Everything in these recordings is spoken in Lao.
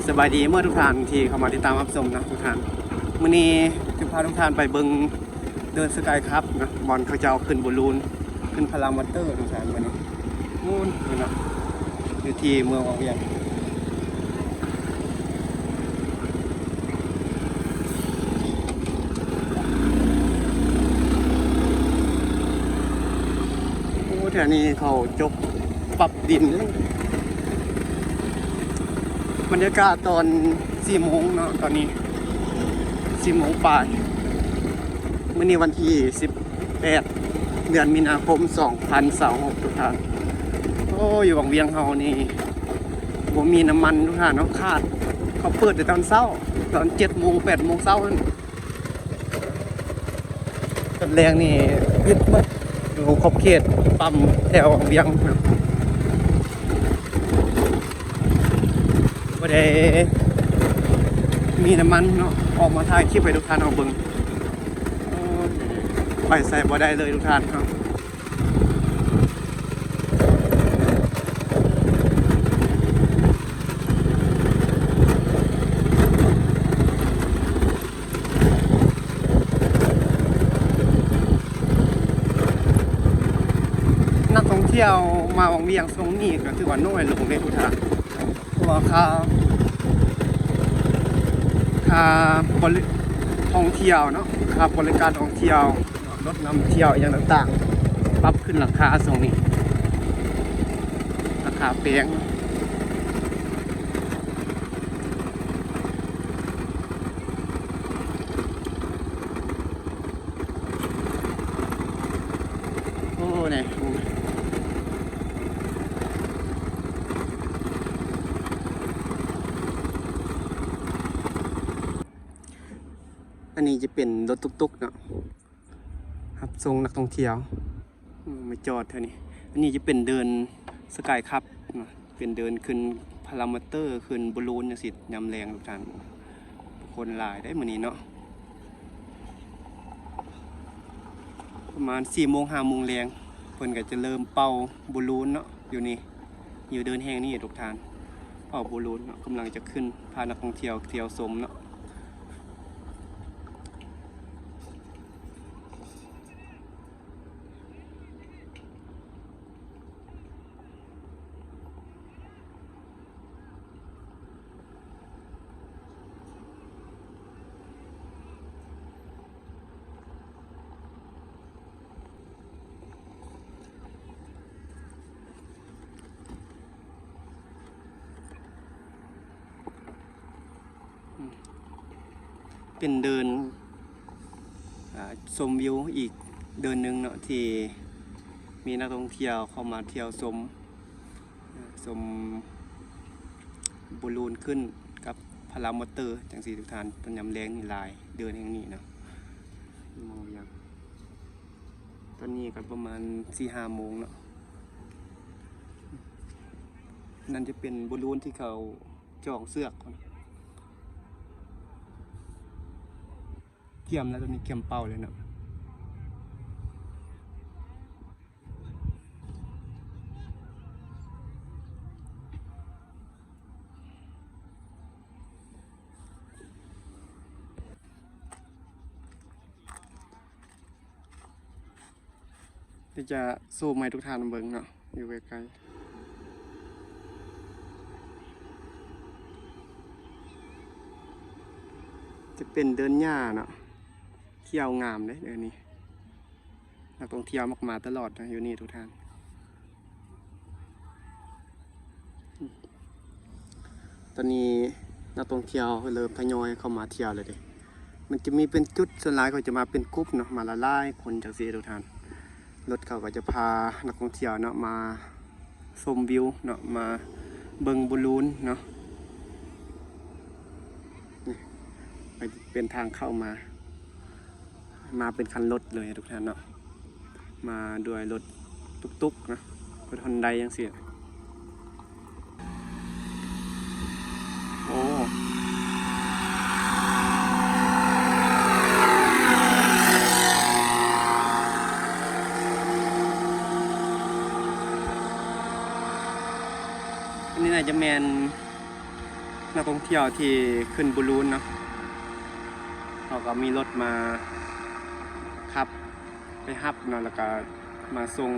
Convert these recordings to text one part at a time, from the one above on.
ສະບາຍດີເໝິດທຸກທ່ານທີ່ເຂົ້າມາຕິດຕາມຮັບຊົມເນາະທຸກທ່ານ. ມື້ນີ້ຈະພາທຸກທ່ານໄປເບິ່ງເດີ່ນສະກາຍຄັບເນາະ, ບ່ອນເຂົາເຈົ້າຂຶ້ນບູລູນ ຂຶ້ນພາຣາມອນເຕີທຸກທ່ານ. ມື້ນີ້ ໂອ້ຍ ເນາະ ຢູ່ທີ່ເມືອງວັງວຽງ. ໂອ້ ແຖວນີ້ເຂົາຈົກປັບດິນ. ບັນຍາກາດຕອນສີ່ໂມງເນາະ, ຕອນນີ້ສີ່ໂມງປາຍ. ມື້ນີ້ວັນທີສິບແປດ ເດືອນມີນາຄົມ ສອງພັນຊາວຫົກ ທຸກທ່ານ. ໂອ້ ຢູ່ວັງວຽງເຮົານີ້ ບໍ່ມີນ້ຳມັນທຸກທ່ານເນາະ, ຂາດ. ເຂົາເປີດແຕ່ຕອນເຊົ້າ ຕອນເຈັດໂມງ ແປດໂມງເຊົ້ານັ້ນ. ຕອນແລງນີ້ປິດໝົດ ຢູ່ຂອບເຂດປ້ຳແຖວວັງວຽງ. ບໍ່ໄດ້ມີນ້ຳມັນເນາະ, ອອກມາຖ່າຍຄລິບໃຫ້ທຸກທ່ານເຮົາເບິ່ງ. ໂອ້ ໄປໃສບໍ່ໄດ້ເລີຍທຸກທ່ານເຮົາ. ນັກທ່ອງທ່ຽວມາວັງວຽງຊ່ວງນີ້ກໍຖືວ່ານ້ອຍລົງເດ້ ເພາະວ່າຄ່າ ຄ່າບໍລິ ທ່ອງທ່ຽວເນາະ, ຄ່າບໍລິການທ່ອງທ່ຽວ ລົດນຳທ່ຽວອີ່ຫຍັງຕ່າງໆ ປັບຂຶ້ນລາຄາຊ່ວງນີ້ ລາຄາແພງ. ໂອ້ ນີ້ ອັນນີ້ຈະເປັນລົດຕຸກໆເນາະ ຮັບສົ່ງນັກທ່ອງທ່ຽວ ອືມ ມາຈອດແຖວນີ້. ອັນນີ້ຈະເປັນເດີ່ນສະກາຍຄັບເນາະ, ເປັນເດີ່ນຂຶ້ນພາຣາມອນເຕີ ຂຶ້ນບູລູນຈັ່ງຊີ້ ຍາມແລງທຸກທ່ານ. ຄົນຫຼາຍເດ້ມື້ນີ້ເນາະ, ປະມານສີ່ໂມງ ຫ້າໂມງແລງ ເພິ່ນກໍຈະເລີ່ມເປົ່າບູລູນເນາະ ຢູ່ນີ້ ຢູ່ເດີ່ນແຫ່ງນີ້ທຸກທ່ານ. ເປົ່າບູລູນເນາະ ກຳລັງຈະຂຶ້ນ ພານັກທ່ອງທ່ຽວທ່ຽວຊົມເນາະ. ເປັນເດີ່ນ ອາ ຊົມວິວອີກເດີ່ນໜຶ່ງເນາະ ທີ່ມີນັກທ່ອງທ່ຽວເຂົ້າມາທ່ຽວຊົມ ຊົມບູລູນຂຶ້ນກັບພາຣາມອນເຕີຈັ່ງຊີ້ທຸກທ່ານ. ຕອນຍາມແລງນີ້ຫຼາຍເດີ່ນແຫ່ງນີ້ເນາະ ມອງຢ່າງ ຕອນນີ້ກໍປະມານສີ່ຫ້າໂມງເນາະ. ນັ້ນຈະເປັນບູລູນທີ່ເຂົາຈອງເຊືອກ ກຽມແລ້ວ ຕອນນີ້ກຽມເປົ່າແລ້ວເນາະ. ດຽວຈະຊູມໃຫ້ທຸກທ່ານເບິ່ງເນາະ ຢູ່ໃກ້ໆ ຈະເປັນເດີ່ນຫຍ້າເນາະ ຂຽວງາມເດ້ເດີ່ນນີ້. ນັກທ່ອງທ່ຽວມັກມາຕະຫຼອດນະ ຢູ່ນີ້ທຸກທ່ານ. ຕອນນີ້ນັກທ່ອງທ່ຽວເລີ່ມທະຍອຍເຂົ້າມາທ່ຽວແລ້ວເດ້. ມັນຈະມີເປັນຈຸດ, ສ່ວນຫຼາຍເຂົາຈະມາເປັນກຸ່ມເນາະ, ມາຫຼາຍໆຄົນຈັ່ງຊີ້ທຸກທ່ານ. ລົດເຂົາກໍຈະພານັກທ່ອງທ່ຽວເນາະ ມາຊົມວິວເນາະ, ມາເບິ່ງບອລລູນເນາະ. ນີ້ ເປັນທາງເຂົ້າມາ. ມາເປັນຄັນລົດເລີຍທຸກທ່ານເນາະ, ມາດ້ວຍລົດຕຸກໆນະ, ລົດຮອນໄດຈັ່ງຊີ້. ໂອ້ ອັນນີ້ໜ້າຈະແມ່ນ ນັກທ່ອງທ່ຽວທີ່ຂຶ້ນບູລູນເນາະ ເຮົາກໍມີລົດມາຂັບໄປຮັບເນາະ ແລ້ວກໍມາສົ່ງ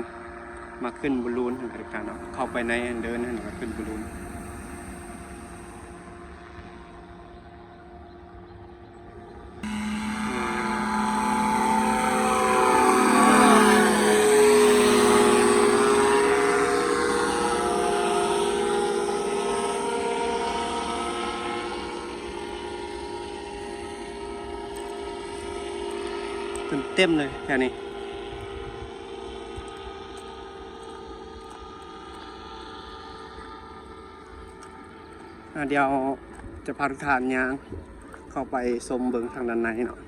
ມາຂຶ້ນບູລູນຫັ້ນນະ ເຂົ້າໄປໃນເດີນຫັ້ນ ແລ້ວກໍຂຶ້ນບູລູນ. ເຕັມເລີຍແຖວນີ້. ອ່າ ດຽວຈະພາທຸກທ່ານຍ່າງເຂົ້າໄປຊົມເບິ່ງທາງດ້ານໃນເນາະ.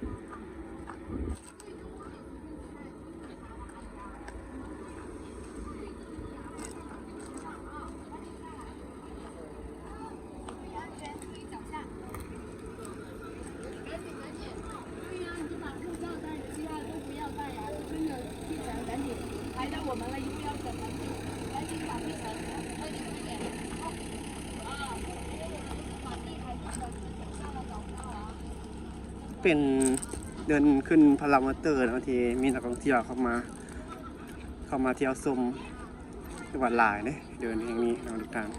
ເປັນເດີນຂຶ້ນພາລາມອເຕີເນາະ ທີ່ມີນັກທ່ອງທ່ຽວເຂົ້າມາ ເຂົ້າມາທ່ຽວຊົມ ຖືວ່າຫຼາຍເດ້ ເດີນແຫ່ງນີ້ເນາະທຸກທ່ານ.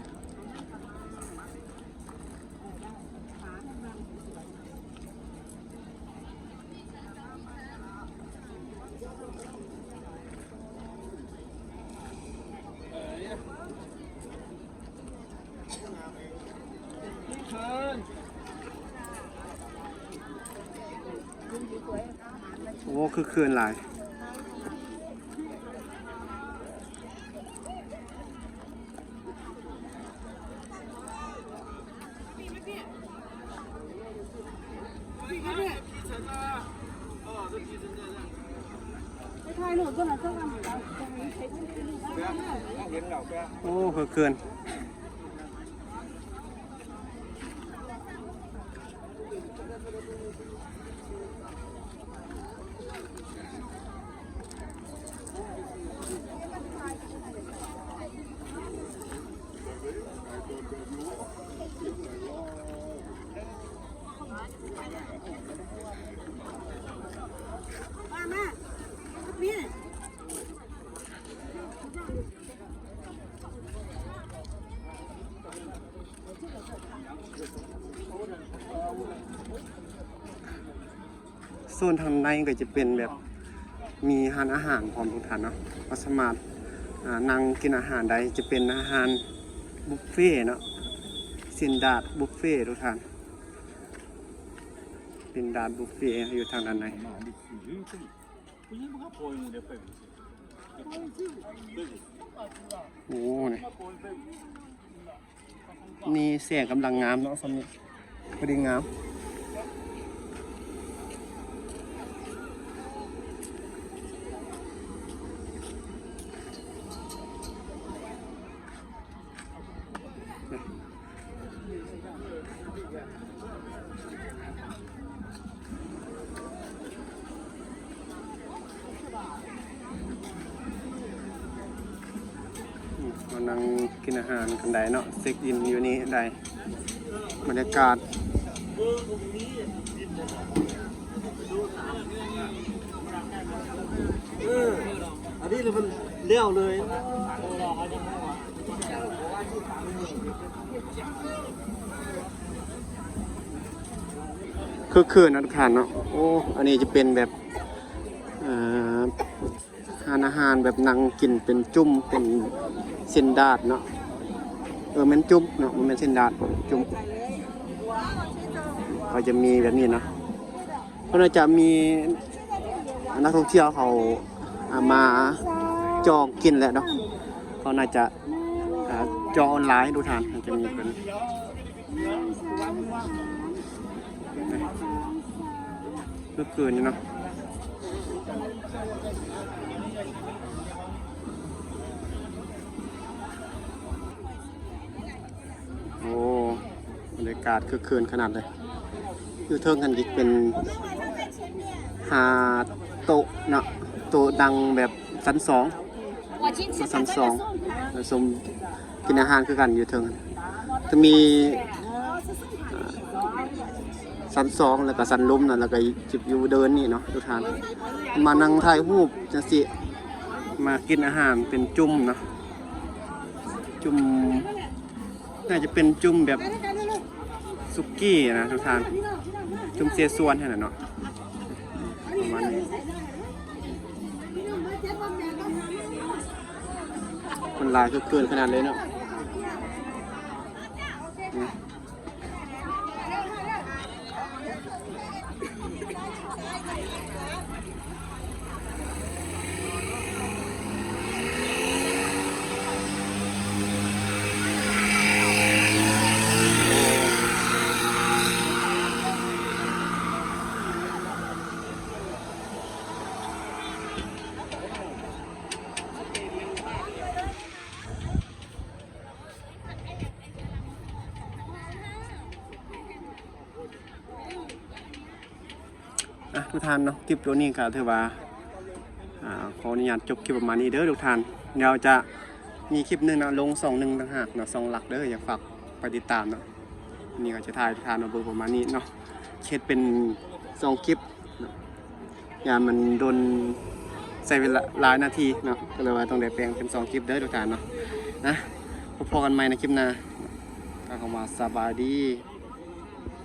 ໂອ້ ຄຶກຄື້ນຫຼາຍ. ໂອ້ ຄຶກຄື້ນ. ໂຊນທາງໃນກໍຈະເປັນແບບມີຮ້ານອາຫານພ້ອມທຸກທ່ານເນາະ ເຮົາສາມາດ ອ່າ ນັ່ງກິນອາຫານໄດ້ ຈະເປັນອາຫານບຸບເຟເນາະ ຊີ້ນດາດບຸບເຟທຸກທ່ານ ຊີ້ນດາດບຸບເຟຢູ່ທາງດ້ານໃນ. ໂອ້ ນີ້ ນີ້ແສງກຳລັງງາມເນາະ ຊ່ຳນີ້ພໍດີງາມ. ມານັ່ງກິນອາຫານກັນໄດ້ເນາະ ເຊັກອິນຢູ່ນີ້ໄດ້ ບັນຍາກາດ. ເອີ ອັນນີ້ລະມັນແລ້ວເລີຍ. ຄຶກຄື້ນເນາະທຸກທ່ານເນາະ. ໂອ້ ອັນນີ້ຈະເປັນແບບ ເອີ ຮ້ານອາຫານແບບນັ່ງກິນເປັນຈຸ້ມ ເປັນຊີ້ນດາດເນາະ. ເອີ ແມ່ນຈຸ້ມເນາະ ບໍ່ແມ່ນຊີ້ນດາດ ຈຸ້ມ. ເຂົາຈະມີແບບນີ້ເນາະ. ເພິ່ນອາດຈະມີ ອ່າ ນັກທ່ອງທ່ຽວເຂົາ ອ່າ ມາຈອງກິນແຫຼະເນາະ ເຂົາໜ້າຈະ ອ່າ ຈອງອອນລາຍ ທຸກທ່ານ ອາດຈະມີເພິ່ນ ເມື່ອຄືນນີ້ເນາະ. ໂອ້ ບັນຍາກາດຄຶກຄື້ນຂະໜາດເລີຍ. ຢູ່ເທິງຫັ້ນອີກເປັນຫ້າໂຕະເນາະ ໂຕະນັ່ງແບບຊັ້ນສອງ ຊັ້ນສອງ ຊົມກິນອາຫານຄືກັນຢູ່ເທິງ. ຈະມີ ຊັ້ນສອງ ແລ້ວກໍຊັ້ນລຸ່ມນະ ແລ້ວກໍຈະຢູ່ເດີ່ນນີ້ເນາະທຸກທ່ານ. ມານັ່ງຖ່າຍຮູບຈັ່ງຊີ້ ມາກິນອາຫານເປັນຈຸ່ມເນາະ ຈຸ່ມ ໜ້າຈະເປັນຈຸ່ມແບບສຸກີ້ນະທຸກທ່ານ ຈຸ່ມເຊຊວນຫັ້ນນະເນາະ ປະມານນີ້. ຄົນຫຼາຍຄືເກີນຂະໜາດເລີຍເນາະ. ອ່ະ ທຸກທ່ານເນາະ ຄລິບຕົວນີ້ກໍຖືວ່າ ອ່າ ຂໍອະນຸຍາດຈົບຄລິບປະມານນີ້ເດີທຸກທ່ານ. ດຽວຈະມີຄລິບໜຶ່ງເນາະ ລົງຊ່ອງໜຶ່ງຕ່າງຫາກເນາະ ຊ່ອງຫຼັກເດີ ຢາກຝາກໄປຕິດຕາມເນາະ. ນີ້ກໍຈະຖ່າຍໃຫ້ທຸກທ່ານມາເບິ່ງປະມານນີ້ເນາະ ເຮັດເປັນສອງຄລິບເນາະ ຢ້ານມັນດົນ ໃຊ້ເວລາຫຼາຍນາທີເນາະ ກໍເລີຍວ່າຕ້ອງໄດ້ແບ່ງເປັນສອງຄລິບເດີທຸກທ່ານເນາະ. ນະ ພົບກັນໃໝ່ໃນຄລິບໜ້າ ກໍຄຳວ່າສະບາຍດີ.